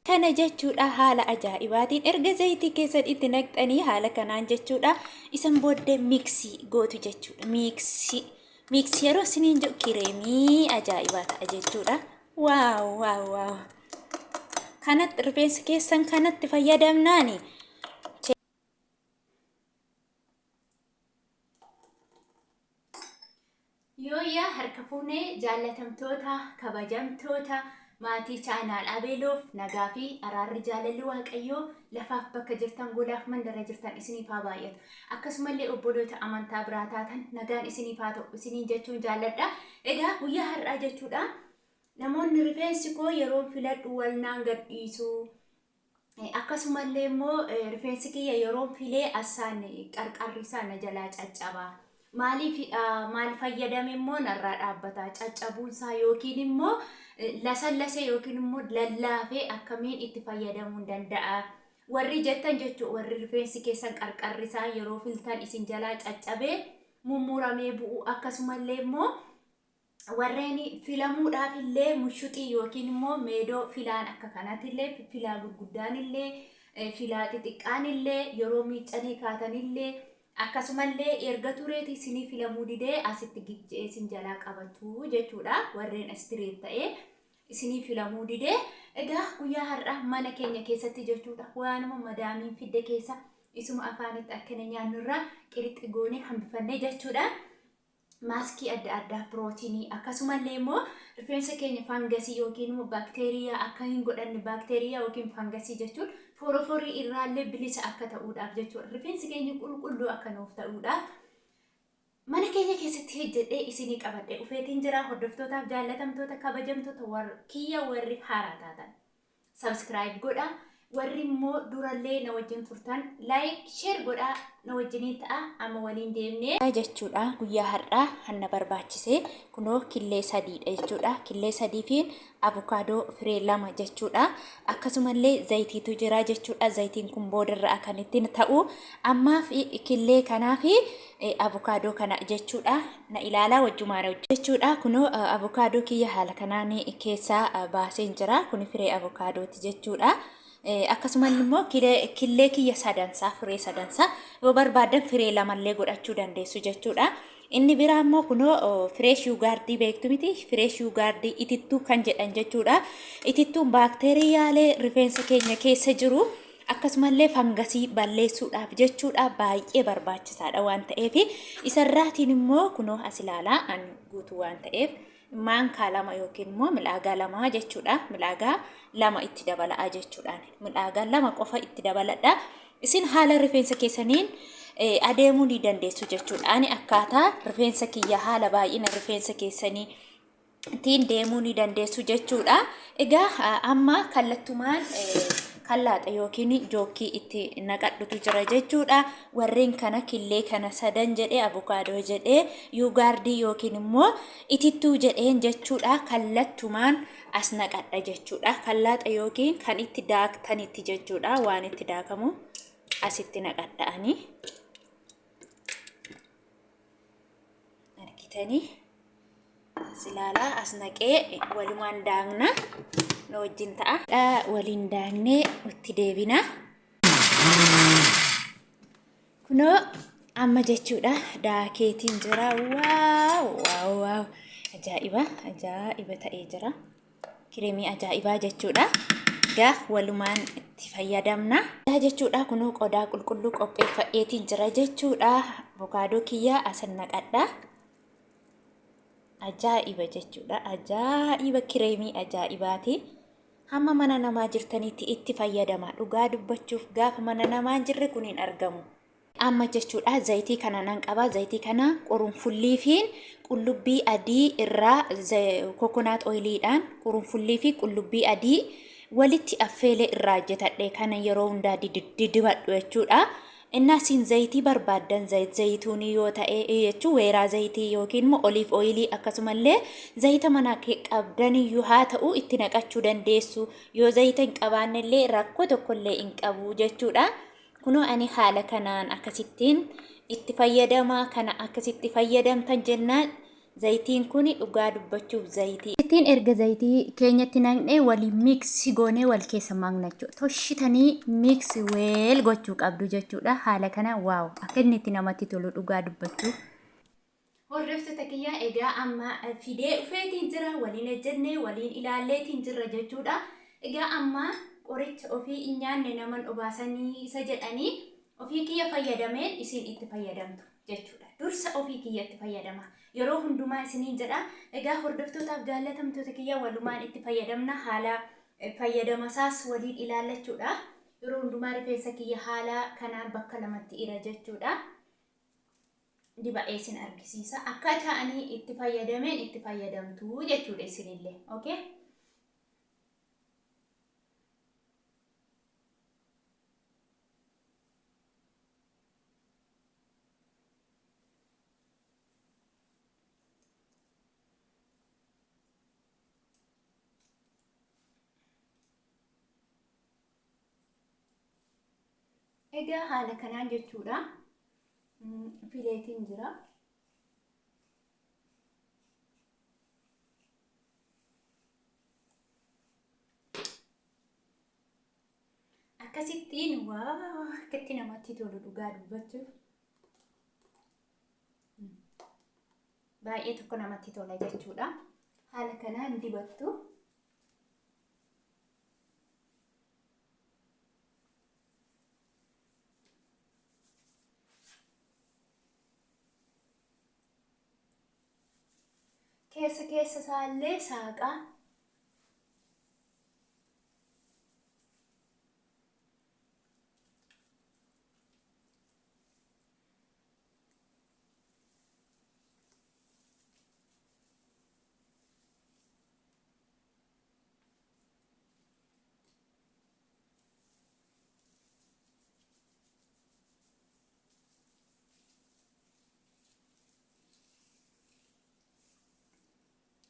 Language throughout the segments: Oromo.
Kana jechuudha haala ajaa'ibaatiin erga zayitii keessan itti naqxanii haala kanaan jechuudha isan booddee miksii gootu jechuudha. Miksii miksii yeroo isiniin jedhu kireemii ajaa'ibaa ta'a jechuudha. Waaw waaw waaw. Kanatti rifeensa keessan kanatti fayyadamnaani Yooyyaa harka fuune jaallatamtoota kabajamtoota maatii chaanaal Abeeloof nagaa fi araarri jaalalli Waaqayyoo lafaaf bakka jirtan golaaf mandara jirtan isiniif haa baay'atu. Akkasumallee obboloota amantaa biraa taatan nagaan isiniif haa ta'u isiniin jechuun jaalladha. Egaa guyyaa har'aa jechuudha namoonni rifeensi koo yeroo filadhu wal naan gadhiisu. Akkasumallee immoo rifeensi kiyya yeroo filee assaan qarqarri isaa na jalaa caccaba. Maaliifidha? Maal fayyadame immoo narraa dhaabbata? Caccabuun isaa yookiin immoo lasallasee yookiin immoo lallaafee akkamiin itti fayyadamuun danda'a? Warri jettan jechuudha warri rifeensi keessan qarqarri isaa yeroo filtan isin jalaa caccabee mummuramee bu'u akkasumallee immoo warreen filamuudhaaf illee mushuxii yookiin immoo meedoo filaan akka kanatti illee filaa gurguddaan illee filaa xixiqqaan illee yeroo miiccanii kaatan illee akkasumallee erga tureeti isinii filamuu didee asitti gigje'ee isin jalaa qabatu jechuudha warreen istireet ta'ee isinii filamuu didee. Egaa guyyaa har'a mana keenya keessatti jechuudha waanuma madaamiin fidde keessa isuma afaanitti akkana nyaannurraa qirixi goonee hambifannee jechuudha. Maaskii adda addaa pirootinii akkasumallee immoo rifeensa keenya fangasii yookiin immoo baakteeriyaa akka hin godhanne, baakteeriyaa yookiin fangasii jechuun foroforii irraallee bilisa akka ta'uudhaaf jechuudha. Rifeensi keenya qulqulluu akka nuuf ta'uudhaaf mana keenya keessatti hojjedhee isinii qabadhe dhufeetiin jira. Hordoftootaaf jaallatamtoota kabajamtoota kiyya warri haaraa taatan subscribe godha, warri immoo durallee na wajjin turtan like share godha, na wajjiniin ta'a. Amma waliin deemnee jechuudha. Guyyaa har'aa hanna barbaachise kunoo killee sadiidha jechuudha. Killee sadii fi avukaadoo firee lama jechuudha. Akkasumallee zayitiitu jira jechuudha. Zayitiin kun boodarra kan ittiin ta'u ammaa fi killee kanaa fi avukaadoo kana jechuudha. Na ilaalaa wajjumaan jechuudha. Kunoo avukaadoo kiyya haala kanaan keessaa baaseen jira. Kun firee avukaadooti jechuudha. Akkasumas immoo killee kiyya sadansaa firee sadansaa yoo barbaadan firee lamallee godhachuu dandeessu jechuudha. Inni biraa immoo kunoo fireesh yuugaardii beektu miti, fireesh yuugaardii itittuu kan jedhan jechuudha. Itittuun baakteeriyaalee rifeensa keenya keessa jiru akkasumallee fangasii balleessuudhaaf jechuudha baay'ee barbaachisaadha waan ta'eef isarraatiin immoo kunoo as ilaalaa an guutuu waan ta'eef maankaa lama yookiin immoo milaagaa lama jechuudha. Milaagaa lama itti dabalaa jechuudhaan milaagaa lama qofa itti dabaladha. Isin haala rifeensa keessaniin adeemuu ni dandeessu jechuudha. Ani akkaataa rifeensa kiyya haala baay'ina rifeensa keessanii tiin deemuu ni dandeessu jechuudha. Egaa amma kallattumaan kallaaxa yookiin jookkii itti naqadhutu jira jechuudha. Warreen kana killee kana sadan jedhee, avukaadoo jedhee, yuugaardii yookiin immoo itittuu jedheen jechuudha. Kallattumaan as naqadha jechuudha. Kallaaxa yookiin kan itti daaktanitti jechuudha. Waan itti daakamu asitti naqadha ani. Argitanii? As ilaalaa, as naqee walumaan daakna, na wajjin ta'a. Waliin daaknee itti deebina. Kunoo amma jechuudha daakeetiin jira. Waaw waaw waaw, ajaa'iba ajaa'iba ta'ee jira. Kireemii ajaa'ibaa jechuudha. Egaa walumaan itti fayyadamna. Egaa jechuudha kunoo qodaa qulqulluu qopheeffadheetiin jira jechuudha. Avokaadoo kiyya asin naqadha. Ajaa'iba jechuudha. Ajaa'iba, kireemii ajaa'ibaati. Hamma mana namaa jirtanitti itti fayyadama. Dhugaa dubbachuuf gaafa mana namaa hin jirre kun hin argamu. Amma jechuudha zayitii kana nan qaba. Zayitii kana qurunfullii fi qullubbii adii irraa kokonaat oyiliidhaan qurunfullii fi qullubbii adii walitti affeelee irraa hojjetadhe kana yeroo hundaa didibadhu jechuudha. Innaa isin zayitii barbaaddan zayit zayituunii yoo ta'e jechuun weeraa zayitii yookiin immoo oliif ooyilii akkasumallee zayita mana qabdaniyyuu haa ta'u itti naqachuu dandeessu. Yoo zayita hin qabaannellee rakkoo tokkollee hin qabu jechuudha. Kunoo ani haala kanaan akkasittiin itti fayyadama. Kana akkasitti fayyadamtan jennaan Zayitiin kun dhugaa dubbachuuf zayitii. Ittiin erga zayitii keenyatti naqnee waliin mix goonee wal keessa makna jechuudha. Toshitanii mix well gochuu qabdu jechuudha. Haala kana wow akka inni itti namatti tolu dhugaa dubbachuuf. Hordoftoota kiyyaa egaa amma fidee dhufeetiin jira waliin ejjennee waliin ilaalleetiin jirra jechuudha. Egaa amma qoricha ofii hin nyaanne naman obaasanii isa jedhanii ofii kiyya fayyadameen isin itti fayyadamtu jechuudha. Dursa ofii kiyya itti fayyadama. Yeroo hundumaa isiniin jedha. Egaa hordoftootaaf jaallatamtoota kiyya walumaan itti fayyadamna haala fayyadama isaas waliin ilaallachuudha. Yeroo hundumaa rifeensa kiyya haala kanaan bakka lamatti ira jechuudha. Diba'ee isin argisiisa. Akkaataa ani itti fayyadameen itti fayyadamtu jechuudha isinillee. Okay? Egaa haala kanaan jechuudha. Fileetiin jira. Akkasittiin waa akkatti namatti tolu dhugaa dubbachuuf. Baay'ee tokko namatti tola jechuudha. Haala kanaan dibattu. Keessa keessa isaallee saaqaa.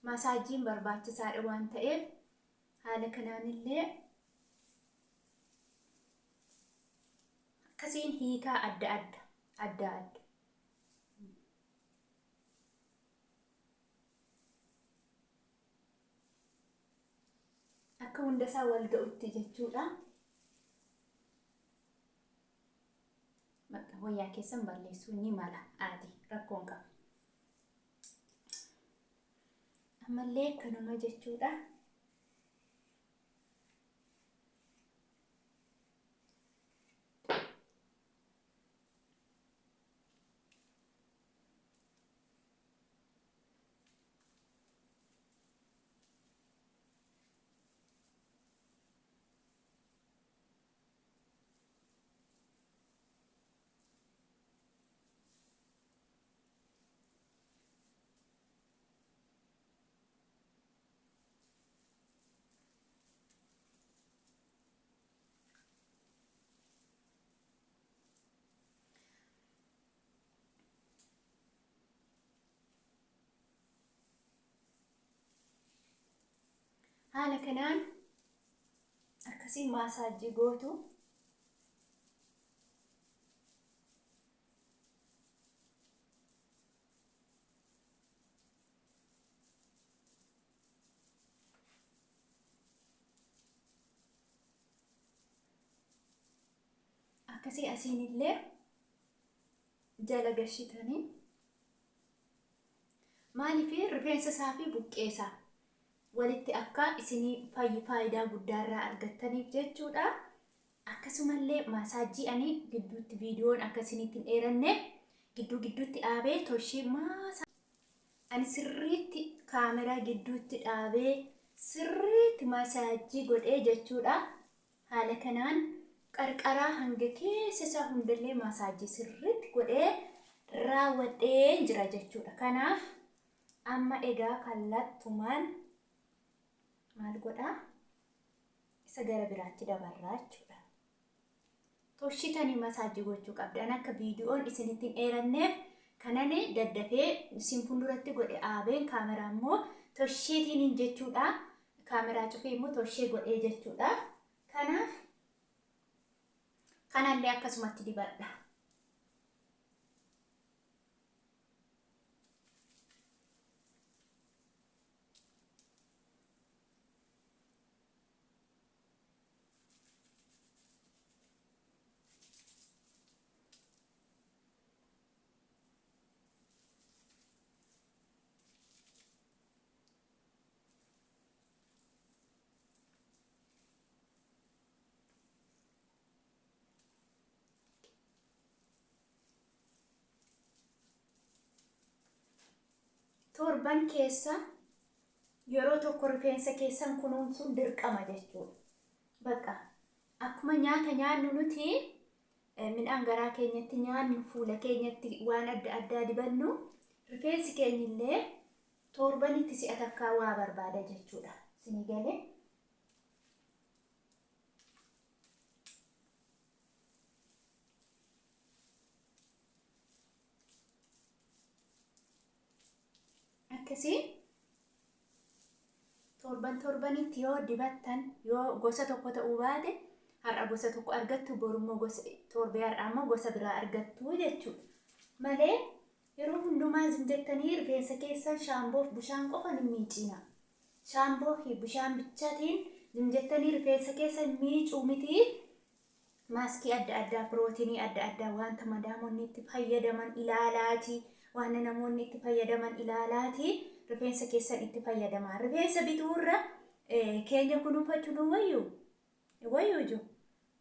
Masaajjiin barbaachisaadha waan ta'eef haala kanaanillee akkasiin hiikaa adda adda adda adda. Akka hundasaa wal ga'utti jechuudha. Bakka wayyaa keessan balleessuu ni mala aadi rakkoon qaba. Ammallee kanuma jechuudha. Haala kanaan akkasii maasaajii gootu. Akkasii asiinillee jala gashitanii maaliif rifeensa isaa fi buqqee isaa walitti akka isinii faayidaa guddaa irraa argattaniif jechuudha. Akkasumallee maasaajii ani gidduutti viidiyoon akka isinitti hin dheeranneef gidduu gidduutti dhaabee toshii maasa ani sirriitti kaameraa gidduutti dhaabee sirriitti maasaajii godhee jechuudha. Haala kanaan qarqaraa hanga keessa isaa hundallee maasaajii sirriitti godhee raawwadheen jira jechuudha. Kanaaf amma egaa kallattumaan maal godhaa? Isa gara biraatti dabarraa jechuudha. Toshitanii masaajii gochuu qabdan akka viidiyoon isinitti hin dheeranneef kanani daddafee isin fuulduratti godhe aabeen kaameraa immoo tosheetiin jechuudha. Kaameraa cufee immoo toshee godhee jechuudha. Kanaaf kanallee akkasumatti dibadha. Torban keessa yeroo tokko rifeensa keessan kunuunsuun dirqama jechuudha. Bakka akkuma nyaata nyaannu nuti midhaan garaa keenyatti nyaannu, fuula keenyatti waan adda addaa dibannu, rifeensi keenyillee torbanitti si'a takkaa waa barbaada jechuudha. Isinii galee? Akkasii torban torbanitti yoo dibattan, yoo gosa tokko ta'uu baate, har'a gosa tokko argattu, borummoo gosa, torbee har'aa immoo gosa biraa argattu jechuudha. Malee yeroo hundumaa zim jettanii rifeensa keessan shaamboo fi bishaan qofan hin miicina. Shaamboo fi bishaan bichaatiin zim jettanii rifeensa keessan miicuu miti. Maaskii adda addaa, pirootinii adda addaa, wanta madaamonni itti fayyadaman ilaalaati, waan namoonni itti fayyadaman ilaalaati, rifeensa keessan itti fayyadamaa. Rifeensa bituurra keenya kunuunfachuu nu wayyu. Wayyuu jiru.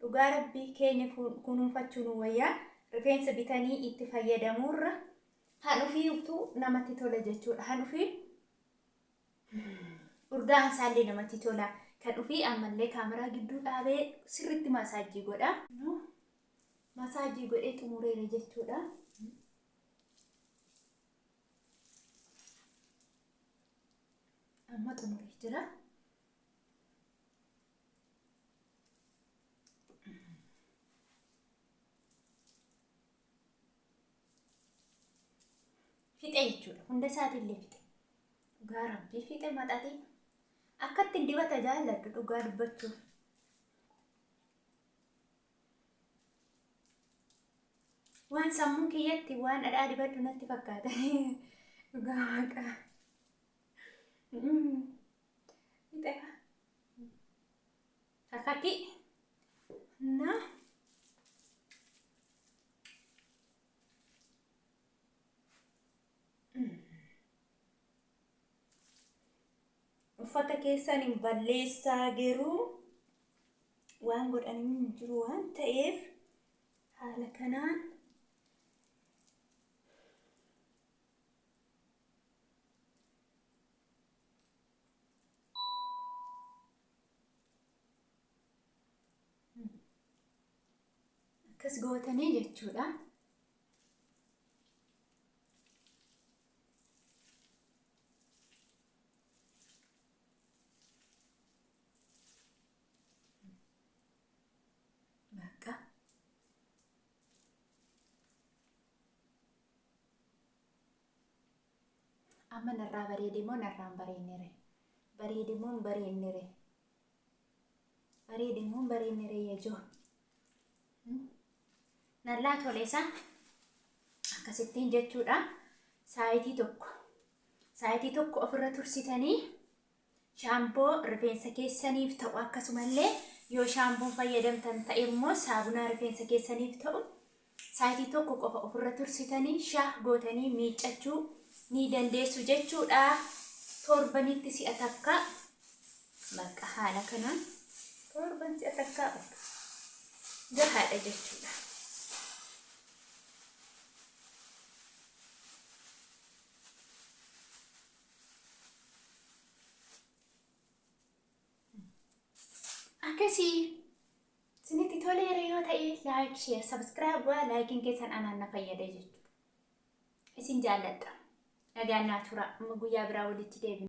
Dhugaa Rabbii, keenya kunuunfachuu nu wayyaa. Rifeensa bitanii itti fayyadamuurra han ofiitu namatti tola jechuudha. Han ofii urgaan isaallee namatti tola. Kan ofii ammallee kaameraa gidduu dhaabee sirriitti maasaajii godha. Masaajii godhee xumureera jechuudha. Amma xumuree jira. Fixe jechuudha. Hunda isaatiillee fixe. Dhugaa Rabbii fixe maxaxee. Akkatti dibata jaalladhu dhugaa dubbachuuf. Waan sammuu kiyyatti waan dhadhaa dibadhu natti fakkaata. Dhugaa Waaqaa. Fixe. Kakaki. Na. Uffata keessan hin balleessaa, garuu waan godhan hin jiru waan ta'eef haala kanaan akkas gootanii jechuudha. Bakka. Amma narraa bareede moo narraa hin bareennere? Bareede moo hin bareennere? Bareede moo hin bareennere yajoo? Narraa tole isa akkasittiin jechuudha. Saayitii tokko ofirra tursitanii shampoo rifeensa keessaniif ta'u, akkasumallee yoo shaampoon fayyadamtan ta'e immoo saabunaa rifeensa keessaniif ta'u, saayitii tokko qofa ofirra tursitanii shaah gootanii miiccachuu ni dandeessu jechuudha. Torbanitti si'a takka bakka haala kanaan torban si'a takka bakka gahaadha jechuudha. Akkasii isinitti toleera yoo ta'e, like, share, subscribe godhaa. Likeiin keessan anaan na fayyada jechuudha. Isin jaalladha. Nagaan naa tura. Amma guyyaa biraa walitti deebina.